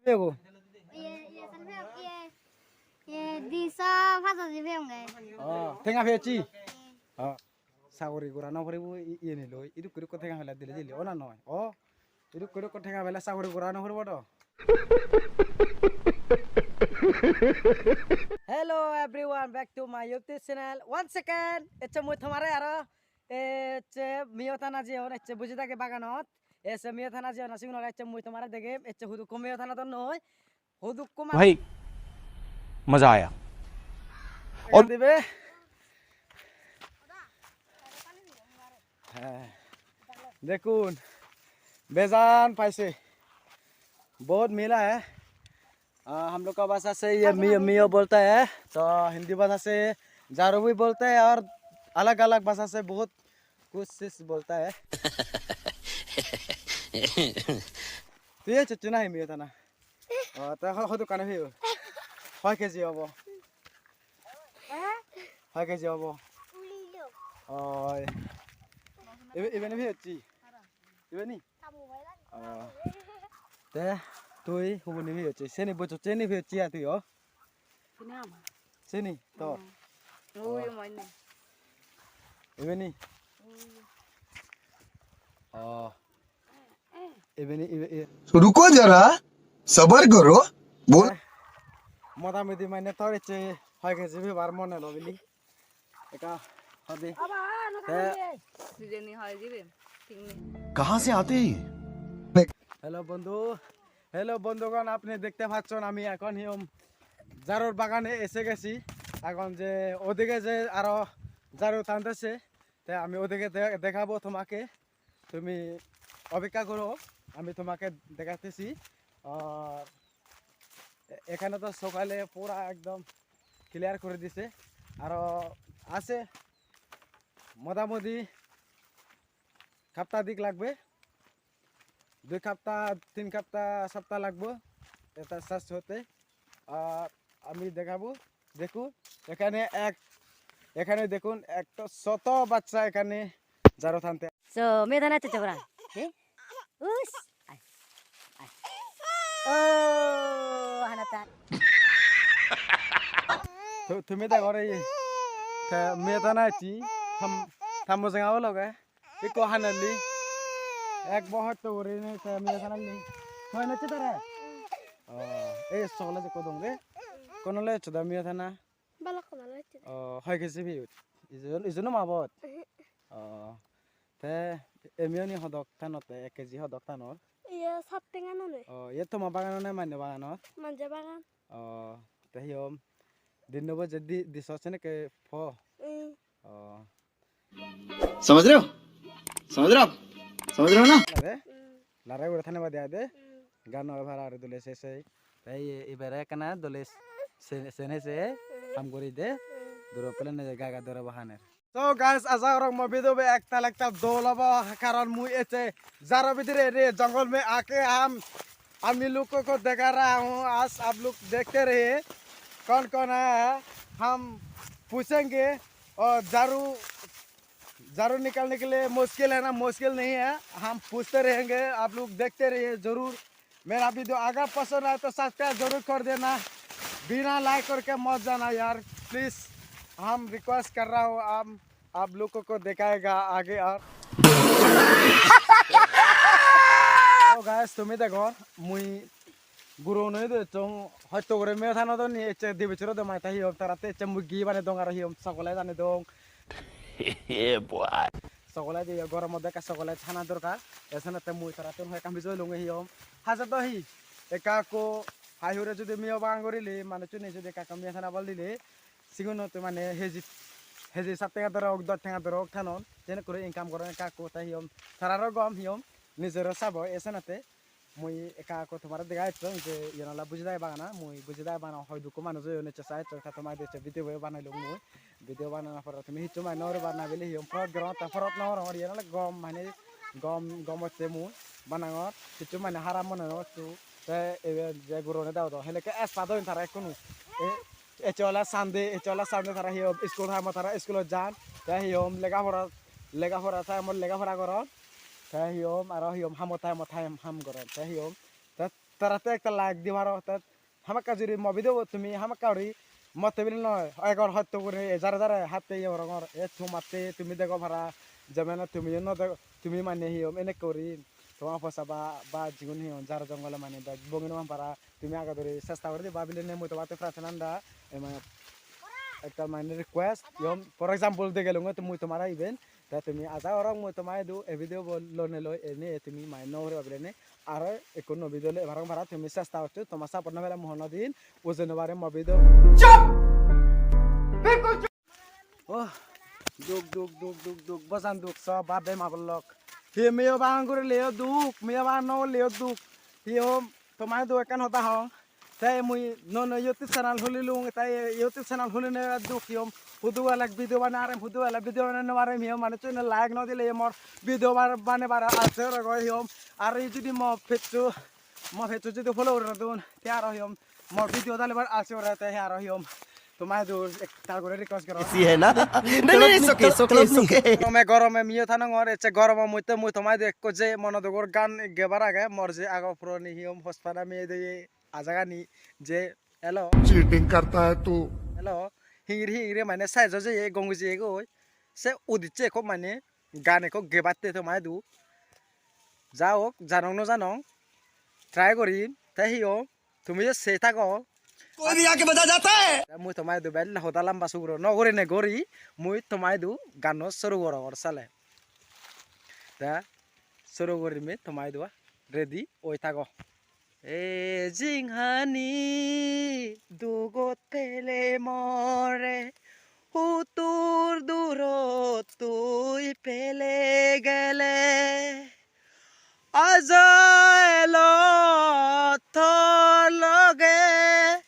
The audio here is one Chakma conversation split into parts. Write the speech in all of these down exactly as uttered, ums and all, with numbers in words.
Pebo. Iye, iye, san peyong, iye, iye, diso pajaji peyonge. Oh, tenga peyocchi? Oh, sagori gora no poribo, i-, iyeni loi, idukko idukko tenga pele dile dile, ona noi. Oh, idukko idukko tenga pele sagori gora no poribo do. Hello everyone, back to my YouTube channel once again. Ecche mui tomare aro, ecche miyo tana jeyon, ecche buji thage baganot. Ecche miyo tana jeyon, sigun aro ecche mui tomare degem, ecche hudukko miyo tana don noi. Hudukko ma- भाई, मजा आया। और दिबे। হ্যাঁ, দেখুন, বেজান পাইছে। बहुत मिला है। आ, हम लोग का भाषा से ये मियो, मियो बोलता है, तो हिंदी भाषा से जारू भी बोलता है और अलग-अलग भाषा से बहुत कुछ चीज बोलता है। तो ये चुचुना है मियो था ना। 어, তা হ-, হয়তো কানে ফিও। হয় কেজি হবো? হয় কেজি হবো? Oi. Ibe, ibe ni fiyocchi? Ibe ni? Oh. Te, tui hubuni fiyocchi? Seni bochocche ni fiyocchi a tui o? Seni ama. Seni, to? Hmm. Ui, oh. Ibe ni? Ui. Oh. Ibe ni, ibe, ibe. रुको जरा, सबर करो, बोल। Motamoti mane tor ecche hoi keji pebar mone lo bili. Ekka hode. Te sijeni hoi jibe, thik nei. कहाँ से आते हैं ये? হ্যালো বন্ধু, হ্যালো বন্ধুগণ, আপনি দেখতে পাচ্ছেন আমি এখন হিম জারুর বাগানে এসে গেছি। এখন যে ওদিকে যে আরো জারু টানতেছে, তাই আমি ওদিকে দে-, দেখাবো তোমাকে। তুমি অপেক্ষা করো, আমি তোমাকে দেখাতেছি। আর এ-, এখানে তো সকালে পুরা একদম ক্লিয়ার করে দিছে, আরো আছে মোটামুটি হাপ্তা দিক লাগবে, দুই হাপ্তা, তিন হাপ্তা, সপ্তাহ লাগবে এটা শেষ হতে। আর আমি দেখাবো, দেখো এখানে এক, এখানে দেখুন একটা শত বাচ্চা এখানে জারু টানতে। So, me dana chuchu bra. Eh? Us. Ai. Ai. Oh, hanata. Tu-, tumi degor ei. Te me dana chi. Tam, tam mo jenga loge. Ikko hanali. Ek bohor to guri ne te me hanali. Hoi na chitare. Oh, ei sole je kodong de. Kono le chuda me dana. Balokkun alo ecche. Oh, hoi keji piyot? Ijon, ijon no mabot? Ehe. Oh, te emiyoni hodok tanot te, ek keji hodok tanor? Iye, sat tenga none. Oh, iye toma bagan one, manjo baganot? Manje bagan. Oh, te hi hom? Dinno boje di, diso senekke po? Mm. Oh. समझ रहे हो? समझ रहे हो आप? समझ रहे हो ना? Ade? Mm. Lare guri thane bade ade? Mm. Gano bhara guri dole se se. Te iye ibere ekkana dole se, se ne se ham guri de. Mm. Duro pele ne ga ga dore bahane. So guys, aja gorong mo video be ektal ektal dol obo, karon mui ecche jaro bidire re jongol me aake ham, aap log ko dekha raha hoon, aaj aap log dekhte rahiye, kaun kaun aaya hai, hum puchhenge, aur jharu, jharu nikalne ke liye mushkil hai na, mushkil nahi hai, hum puchhte rahenge, aap log dekhte rahiye zarur. मेरा वीडियो अगर पसंद आए तो सब्सक्राइब जरूर कर देना, बिना लाइक करके मत जाना यार, प्लीज। हम रिक्वेस्ट कर रहा हूँ, हम आप लोगों को दिखाएगा आगे और। So guys, tumi degor mui guro noi de chong hosto gore me thano doni ecche dibe churo de mai ta hi hom tara te ecche mui gi bane dong aro hi hom chocolate ani dong. Yeah, boy. Chocolate ye goromo de ekka chocolate hana dorkar. Esenotte mui tarattun hoi ekkan bijoy longe hi hom. Haja do hi ekka ekko hai hure judi miyo bagan gorile manuchchune judi ekka ekka miyo thana bol dile sigunot mane heji, heji sat tenga doro ok, dos tenga doro ok thanon, jene kuri income goron ekka ekko te hi hom. Tararo gom hi hom, nijero sabo esenotte. Mui ekka ekko tomare dega ecchong je iyen ole Bujidai bagana, mui Bujidai bagana hoi dukko manuj oyon ecche sai ecchong, te tomare ecche video bo banelung mui. Video banana pore tumi hissu mane nw pariba, na bile hi hom porot gorong, te porot nw gorongor, iyen ole gom mane gom, gom otte mui banangor, hissu mane harap mone nw gocchong. Te ibe je gurone degode, helekke expert oyon tara ekkunu. E, ecche ole Sunday, ecche ole Sunday tara hi hom school time ot tara school ot jan, te hi hom lega pora, lega pora time ot lega pora goron, te hi hom aro hi hom hamo time ot time ham goron, te hi hom te Taratte ekta like di paro, te hamakkai juri mo video bo tumi hamakkai guri mo table noi, egor hotto guri ejare jare hatte iye gorongor, e tumatte tumi dego para, jemon tumiyo no dego, tumi mane hi hom enekke guri toma posa ba, ba jigun hi hom jar jongole mane bek bongi no para, tumi age duri chesta guri diba bilinei mui tomatte prarthana da, e mane ektal mane request, hi hom, for example, degelunge mui tomare iben, te tumi aja gorong mui toma idu ei video bo lonei loi ene tumi mane no guriba bilinei, aro ekko nuo video loi ebar para tumi chesta goccho, toma support no pele mui hono din ujei no parim mo video. Oh, duk, duk, duk, duk, duk, bojan duk, so bap bhei ma bon lok. Hi miyo bagan gurileyo duk, miyo bagan no gurileyo duk. Hi hom, tomare do ekkan hoda hong. Te mui nuo nuo YouTube channel hulilung, te YouTube channel huline duk hi hom. Hudu elak video banei arem, hudu elak video banei no arem hi hom, manuchune like no dile mor video bar-, banebar alse ore goi hi hom. Ar judi mo page-o, mo page-o judi follow guri no dun, te aro hi hom. Mor video dalibar alse ore te hi aro hi hom. Tomare do ektal guri request gorong. Isi hai na? Nahi, nahi, it's okay, it's okay, it's okay. Gorome, gorome miyo thanongor, ecche goromo moddhe mui tomare do ekko je mono dugor gan gebar age, mor je ago puroni hi hom hochpana miye de ajagani je, hello. Cheating karta hai tu. Hello. Hingiri hingiri mane size o je gong uje goi. Se udicche ekko mane gan ekko gebatte tomare do. Ja hok, janong no janong, try gorim, te hi hom, tumi je sei thago. कोई भी आके बजा जाता है। Te mui tomare do bel hoda lamba suguro no gurinei guri, mui tomare do ganno suru gorongor sale. Te suru gurinei tomare do ready oi thago. E jinghani dugot pele more, huttur durot tui pele gele. Aja elo tor loge,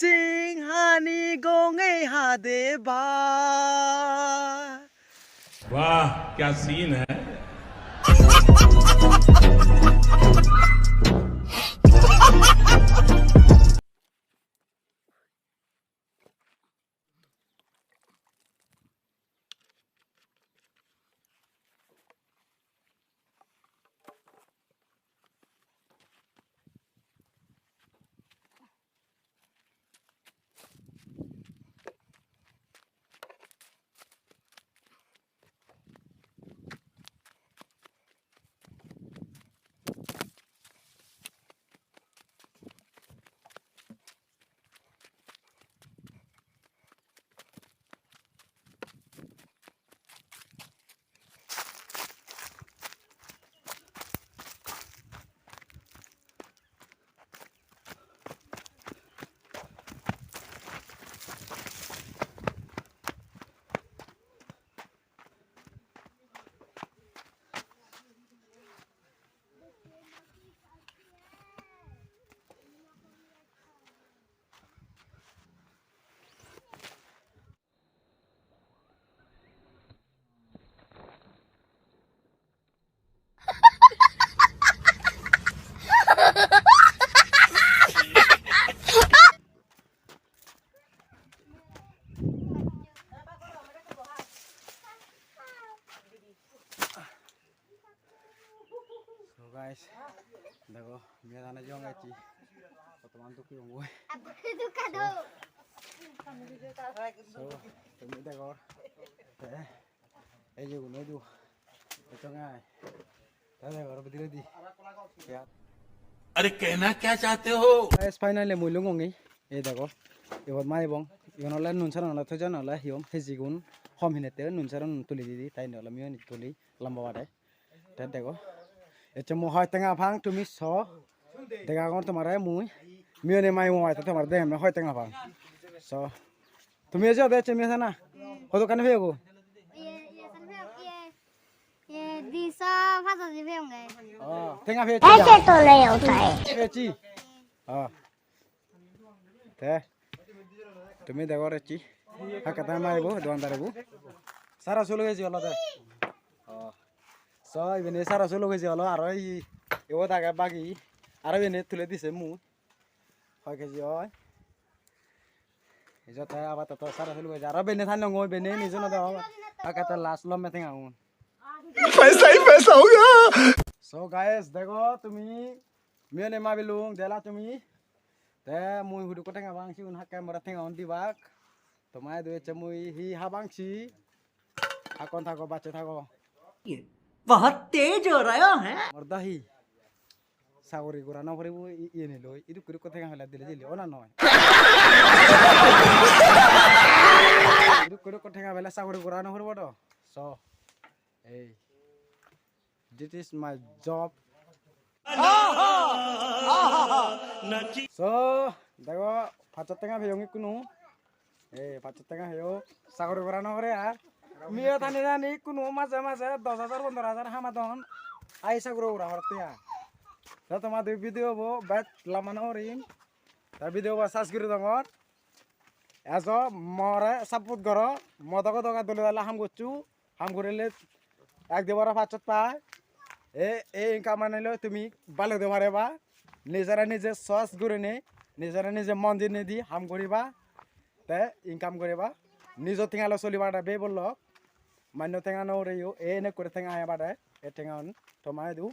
jinghani gongei hade ba. वाह, क्या सीन है। So guys, dego, miyo tane jong ecchi. Bottoman dukki ongoi. So, tumi degor. Te, ei je guno idu. Ecchonge ai. Te degor bidiredi. Ya. अरे कहना क्या चाहते हो? Guys, finally mui lungongi. Ei dego. Ibot maibong. Igun ole nun saran ole thojon ole hi hom. Hejigun hom hinette nun saran tuli didi. Tai indi ole miyoni tuli. Lamba bade. Te dego. Ecche mui hoi tenga pang tumi so. Degangor tomare mui. Miyone mai mui te tomare degem hoi tenga pang. So. Tumi ejo de ecche miyo sana. Hodokkani peyego? Ye, ye, san peyok, ye. Ye, diso pajaji peyonge. Oh, tenga peyecchi. Ecche tole utai. Peyecchi. Oh. Te tumi degor ecchi. Hakkattan maibo, dogandar bo. Sara solo keji olode. Oh. So, ibeni sara solo keji olo, aro ei, ibot age bagi. Aro ibeni tule dise mui. Hoi keji oi. Ijo te abar to sara solo keji. Aro ibeni thanno ngoi, ibeni nijo no degong. Hakkattan last lomme tenga un. पैसा ही पैसा होगा। So guys, dego tumi Mui ene mabilung dela tumi. Te mui hudukko tenga bang sigun hakke more tenga on dibak. Toma idu ecche mui hi habang si. Hakkon thago, bacche thago. बहुत तेज हो रहा है। Mor do hi? Sagori gora no poribo i-, iyeni loi. Idukko idukko tenga pele dile dile ona noi. Idukko idukko tenga pele sagori gora no poribo do. So, ei. This is my job. So, dego, pachsot tenga peyong ikkunu. Ei, pachsot tenga peyong. Sagori gora no pore ar. Miyo tani tani ikkunu maje maje dos hajar, pondro hajar hamadon. Ai sagori gora pore ar. Te toma dui video bo bet lamba no gorim. Te video bo search guri dongor. Ejo more support goro, mo doge doge dole dale ham gocchu, ham gorile ek dibore pachsot pai. E, e income ani loi tumi balo de pariba, nijore nije source gurinei, nijore nije mon dinei di ham guriba, te income guriba, nijo tenga loi soliba de bebol lok, manno tenga no ureyo, e ene guri tenga hai bade, e tenga un toma idu.